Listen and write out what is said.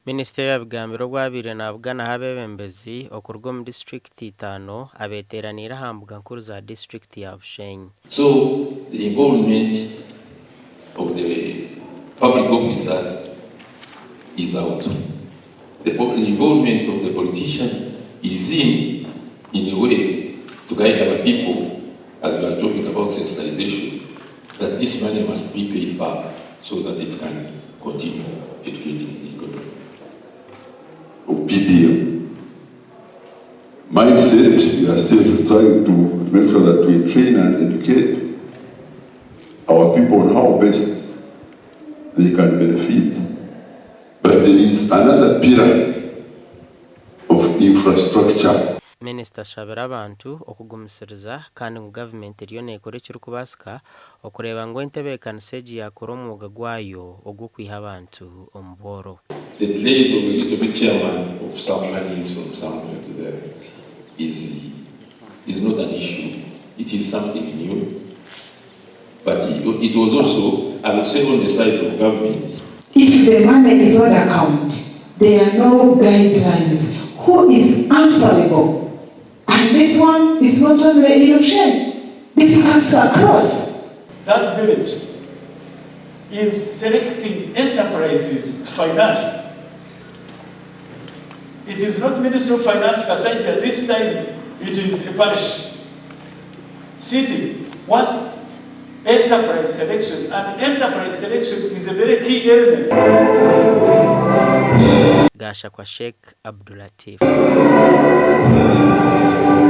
Minisita ebi abigambire obu abaire nabuganaho abeebembezi okuruga omu disiturikiti itaano abeeteeraniire aha mbuga nkuru za disiturikiti ya Bushenyi. So the involvement of the public officers is out. The involvement of the politician is in, in a way to guide our people as we are talking about sensitization, that this money must be paid back so that it can continue educating the economy. Of PDM. Mindset, we are still trying to make sure that we train and educate our people on how best they can benefit. But there is another pillar of infrastructure. Minisita ashabire abantu okugumisiriza kandi ngu gavumenti eriyo neekora ekirikubaasika okureeba ngu entebeekanisa egi yaakora omwoga gwayo ogw'okwiha abantu omu bworo. The delays of a little bit chairman of some monies from somewhere to there is not an issue. It is something new. But it was also, I would say, on the side of government. If the money is on account, there are no guidelines. Who is answerable? And this one is not only in Bushenyi. This cuts across. That village is selecting enterprises to finance. It is not Ministry of Finance Kasaija, this time it is a parish. City, what? Enterprise selection. And enterprise selection is a very key element. Gashakwa Sheikh Abdulatif.